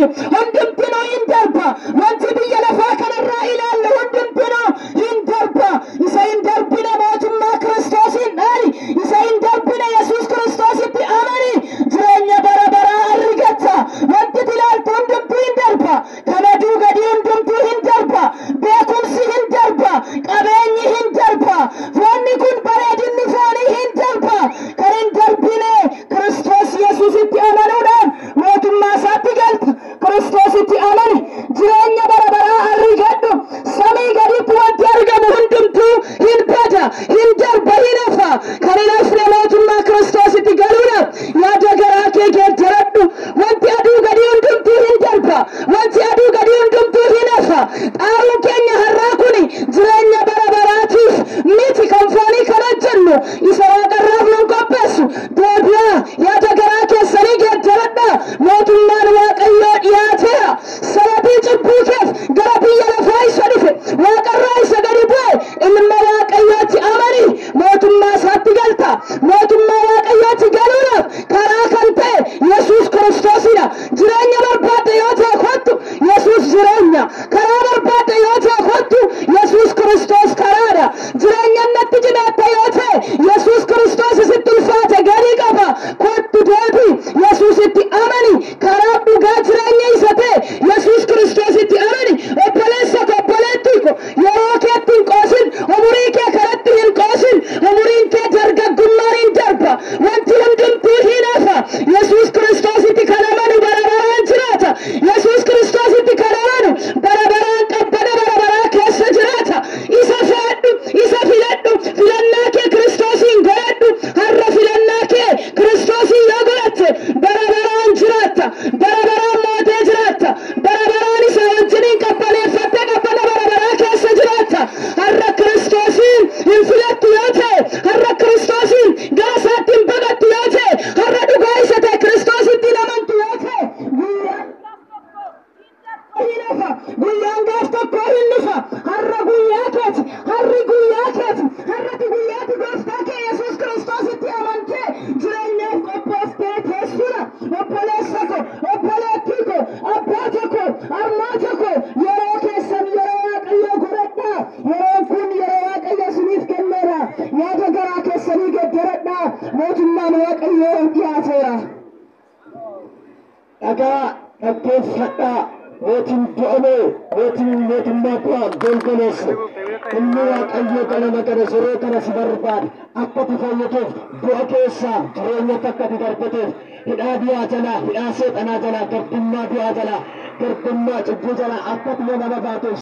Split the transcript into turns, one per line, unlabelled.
miti. Hundumtinuu hin darba. Wanti biyya lafaa kanarraa ilaalle hundumtinuu hin darba. Isa hin darbine mootummaa Kiristoosiin dhaali. Isa hin darbine Yesuus Kiristoositti amani. Jireenya bara baraa argatta. Wanti ilaaltu hundumtuu hin darba. Kan aduu gadii hundumtuu hin darba. Beekumsi hin darba. Qabeenyi hin darba. Foonni kun bareedinni foonii hin darba. Kan hin darbine Kiristoos Yesuusitti amanuudhaan mootummaa isaatti galta. Kiristoositti amani. Jireenya bara baraa argadhu. Samii gaditti wanti argamu hundumtuu hin bada, hin darba, hin hafa. Kan hin hafne mootummaa Kiristoositti galuudhaaf yaada garaa kee geeddaradhu. Wanti aduu gadii hundumtuu hin darba. Wanti aduu gadii hundumtuu hin hafa. Xaaruun keenya har'aa kuni jireenya bara baraatiif miti kan foonii kan hojjennu isa waaqarraaf nun qopheessu. Deebi'aa yaada garaa keessanii geeddaradha. Mootummaan Waaqayyoo dhiyaateera. Sababii cubbuu keef gara biyya lafaa isa dhufe waaqarraa isa gadi bu'e ilma Waaqayyootti amani mootummaa isaatti galta. Mootummaa Waaqayyootti galuudhaaf karaa kan ta'e Yesuus Kiristoosidha. Jireenya barbaadde yoo ta'e kottu Yesuus jireenya. Karaa barbaadde yoo ta'e kottu Yesuus Kiristoos karaadha. Jireenya natti jibaatte yoo ta'e Yesuus Kiristoos isitti ulfaate gadi qaba. Kottu deebi Yesuusitti amani. Karaa dhugaa jireenya isa ta'e Yesuus Kiristoositti amani. Obboleessa ko obboleettii ko yeroo keetti hin qoosin, umurii kee karatti hin qoosin. Umuriin kee dargaggummaan hin darba. Wanti hundumtuu hin hafa. Yesuus Kiristoositti kan amanu bara baraan jiraata. Yesuus Kiristoositti kan amanu bara baraan qabbana bara baraa keessa jiraata. Isa fe'adhu, isa filadhu, filannaa kee Kiristoosiin godhadhu. Har'a filannaa kee Kiristoosiin yoo godhatte bara baraan jiraatta. Bara baraan mootee jiraatta. Bara baraan isa wajjiniin qabbaneeffattee qabbana bara baraa keessa jiraatta. Har'a Kiristoosiin hin filattu yoo ta'e, har'a Kiristoosiin gara isaatti hin baqattu yoo ta'e, har'a dhugaa isa ta'e Kiristoositti hin amantu yoo ta'e, guyyaan hin hafa. Guyyaan gaaf tokko hin dhufa. Har'a guyyaa keeti. Har'i guyyaa keeti. Har'ati guyyaati gooftaa kee Yesuus Kiristoositti amantee jireenyaaf qophooftee teessudha. Obboleessa ko, obboleettii ko, abbaata ko, harmaata ko, yeroo keessan yeroo Waaqayyoo godhadhaa. Yeroon kun yeroo Waaqayyo isiniif kenneera. Yaada garaa keessanii geeddaradhaa. Mootummaan Waaqayyoo dhiyaateera.
Dhagaa dhaggeeffadhaa. Mootiin du'amee mootiin mootummaa du'aa golgoleessu. Inni Waaqayyoo ganama kana yeroo kana si barbaade akka ati fayyituuf du'a keessaa jireenyatti akka ati darbituuf hidhaa du'aa jalaa, hidhaa seexanaa jalaa, garbummaa du'aa jalaa, garbummaa cubbuu jalaa akka ati nama baatuuf.